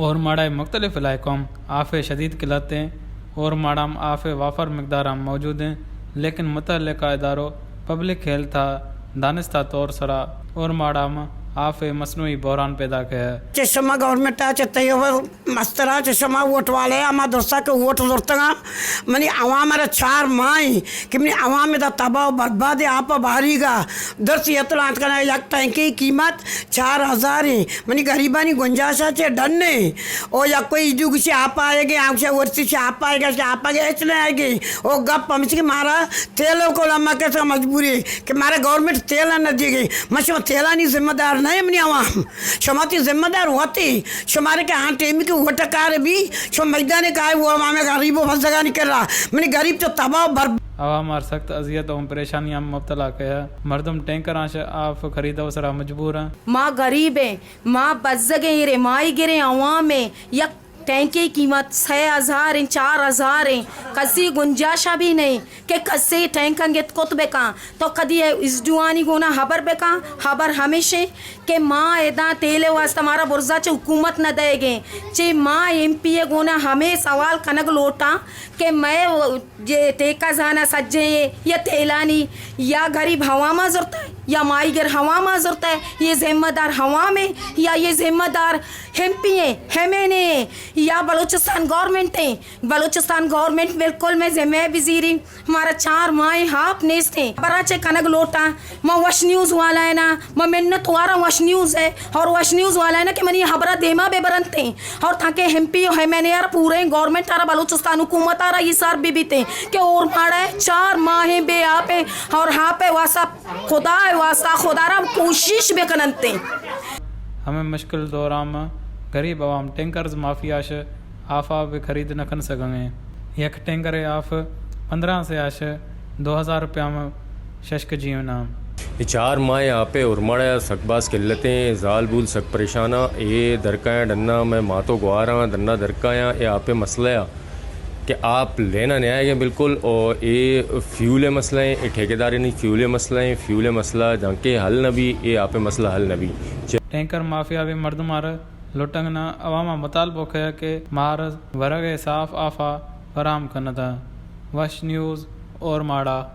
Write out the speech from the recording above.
اورماڑہ ءِ مختلف علاقوں آپ ءِ شدید قلت ایں۔ اورماڑہ ءَ آپ ءِ وافر مقدار ءَ موجود ایں، لیکن متعلقہ اداروں پبلک ہیلتھ ءَ دانستہ طور سرا اورماڑہ ءَ آپ ءِ مصنوعی بحران پیدا کئے۔ چہ شما گورنمنٹ ءَ چہ تئی مستراں چہ شما ووٹ والے ءَ ما درسا کہ ووٹ زرتگاں، منی عوام را چار ماہ ایں کہ منی عوام ادا تباہ و برباد ایں، آپ ءَ بہریگا درس یتلانت کناں، یک ٹینکے قیمت چار ہزار ایں، منی غریبانی گنجائش ءَ چہ ڈن ایں۔ او یک کوئی ایڈو گشی آپ آئیگے، آ گشی ورسی چہ آپ آئیگا، چہ آپ آئیگے ہچ نہ آئیگے۔ او گپ ہمیش کہ مارا تیل کو لما کسا مجبوری کہ مارا گورنمنٹ تیل نہ دیگے۔ من شما تیلانی ذمہ دار نہ، منی عوام۔ شما تی ذمہ دار وتی۔ شمارے کہ آں ٹیمی کہ ووٹ کار بی، شما میدان کائے وہ عوام غریب و بزگانی کرا۔ منی غریب تو تباہ و برباد۔ عوام ہر سخت اذیت و پریشانی ہم مبتلا کیا۔ مردم ٹینکراں شہ آپ خریدو سرا مجبور ہیں۔ ما غریب ہیں، ما بزگیں ایرے ماہی گریں عوام ہیں۔ یک ٹینکے قیمت سئے ہزار ایں، چار ہزار ایں، کسی گنجائشا بھی نہیں کہ کسی ٹینک انگت کت بکاں۔ تو کدی اے ایس ڈی اوانی گونا ہبر بکاں۔ ہبر ہمیش ایں کہ ما ادا تیل واسطہ مارا برزا چہ حکومت نہ دئیگیں، چہ ما ایم پی اے گونا ہمے سوال کنگ لوٹاں کہ مئے جے ٹیکہ زانا سجے یا تیلانی یا غریب عواما زرتا ہے یا ماہیگر عواما زرتا ہے، یہ ذمہ دار عوام ہے یا یہ ذمہ دار ایم پی اے، ایم این اے اے یا بلوچستان گورنمنٹ اے؟ بلوچستان گورنمنٹ بالکل مئے ذمہ بزیری، ہمارا چار ماہ آپ نیست ہیں۔ برا چے کنگ لوٹا، ما وش نیوز والا ہے نا، ما منت وارا وش نیوز ہے اور وش نیوز والا ہے نا کہ منی خبرا دیما بے برنتے ہیں اور تاکہ ایم پی و ایم این اے آر پورے گورنمنٹ آرا بلوچستان حکومت آرا یہ سر بی بیتے ہیں کہ اور ماڑا ہے چار ماہ بے آپ ہیں اور آپ ہے واسا خدا ہے واسا خدا را کوشش بے کننتے ہیں۔ ہمیں مشکل دوران میں غریب عوام ٹینکرز مافیا شے آفا بے خرید نہ کن سکنگیں۔ یک ٹینکر آف پندرہ سے آش دو ہزار روپیہ میں ششک جیونا۔ اے چار ماہ آپے اورماڑا سک باز قلتیں، زال بول سک پریشاناں۔ اے درکایاں ڈنا میں ماتو گواراں، ڈنا درکایاں اے آپے مسئلہ آ کہ آپ لینا نیائے گے بالکل، اور اے فیول مسئلہ ہیں، اے ٹھیکیدارانی فیول مسئلہ ہیں، فیول مسئلہ جانکہ حل نہ بی، اے آپے مسئلہ حل نہ بی۔ ٹینکر مافیا بے مردم آر لٹنگ نا عوام مطالبہ کیا کہ مار ورگ صاف آفا فراہم کنتا۔ وش نیوز اورماڑا۔